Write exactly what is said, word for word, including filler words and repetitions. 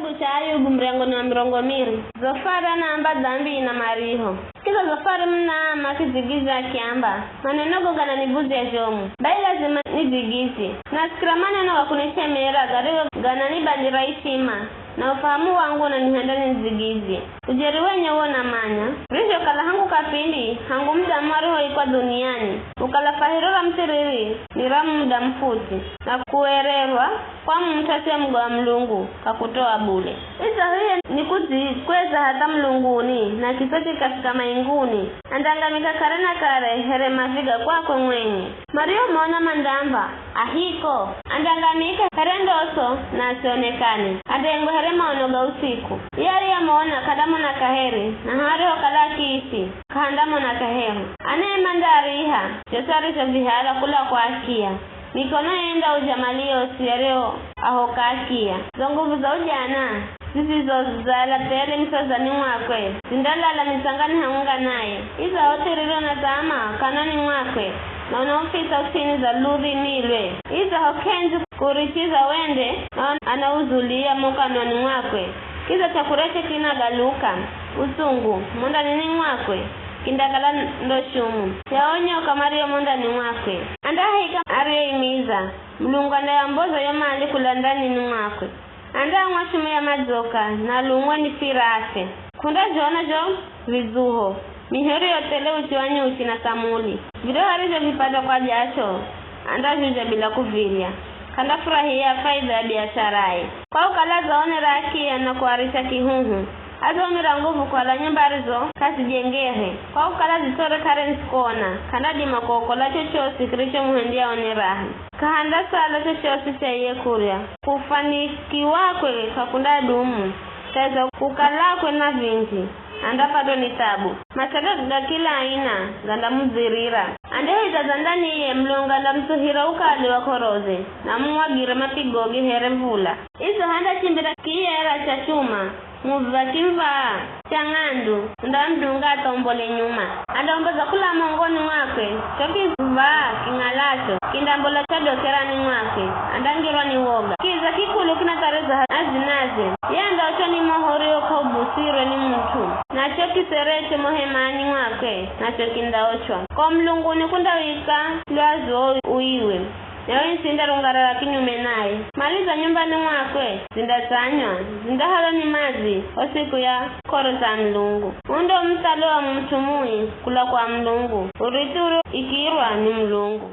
Kitabu cha Ayubu muryango ni wa mirongo miri. Zofari anaamba dhambi ina mariho. Kidza Zofari munaama kidzigizi akiamba, maneno go gananiv̱uzya zhomu. Bai lazima nidzigizye. Nasikira maneno ga kunichemera garigo gananibandira ishima, na ufahamu wangu unanihenda nidzigizye. Ujeri wenye wo namanya, rizhokala hangu kapindi, hangu mudamu arihoikwa dhuniani, ukala fahiro ra muthiriri ni ra muda mufuti, na kuererwa kwa mut'u asiye muga wa Mulungu kakutoa bule. Idzaho iye ni kudzikweza hatha mulunguni, na kitswa kikafika mainguni, andangamika kare na kare here maviga kwakwe mwenye. Mariomona mandamba, ahiko, andangamika here ndoso na asionekane, adengwe here maono ga usiku. Iye ariyemona k'andamona kaheri, na harihokala akiishi, k'ahandamona kaheri. Anaye mandariha zhosi arizhovihala kula kwa akiya. Mikono yenda uja mali yosi yariyo ahoka akiya. Zo nguvu za ujana zisizozala pele misazani mwakwe, zindalala mitsangani haunga naye. Idzaho thiriri una thama kanwani mwakwe, na una ufisa uts'ini za ludhiminilwe. Idzaho k'endzi kurichiza wende, na anauzulia mo kanwani mwakwe. Kidza chakuryache kinagaluka, utsungu, mo ndanini mwakwe, kindakala ndo shumu ya o nyoka mario mo ndani mwakwe. Andahika arioimiza, Mulungu andayamboza yo mali kula ndanini mwakwe. Andaang'wa shumu ya madzoka, na lung'we ni firase. K'undazhona zho vidzuho, miheri yo thele uchi wa nyuchi na samuli. Viro harizhovipata kwa jasho, andazhuja bila kuvirya. K'andafurahia faidha ya biasharaye. Kwa ukala adzaonera akiya na kuarisha kihuhu, adzaumira nguvu kuhala nyumba arizo k'azijengehe. Kwa ukala zitsore k'arendzi kuona, k'andadima kuokola chochosi kirichomuhendya aone raha. K'ahandasala chochosi cha iye kurya. Kufanikiwakwe k'akundadumu, kaidza kukalakwe na vinji, andapatwa ni thabu. Masaka ga kila aina gandamudzirira. Andeheza za ndani iye Mulungu andamutsuhira ukali wa k'oroze, na amumwagire mapigoge here mvula. Izo handachimbira kiyera cha chuma, muvi wa kimvaa cha ng'andu, undamudunga athombole nyuma. Andaomboza kula mongoni mwakwe, cho kimvaa king'alacho, kindambola cha dokerani mwakwe, andangirwa ni woga. Kiza kikulu kinakariza ha-, azinaze, ye andaochwa ni moho urio k'aubusirwe ni mut'u, nacho kiserecho mo hemani mwakwe, nacho kindaochwa. Ko mulunguni kundawika lwazu wo uiwe, nayo its'i indarungarara kinyume naye. Mali za nyumbani mwakwe zindatsanywa, zindahalwa ni madzi o siku ya k'oro za Mulungu. Uwo ndo muthalo wa mut'u mui kula kwa Mulungu, urithi urio ikirwa ni Mulungu.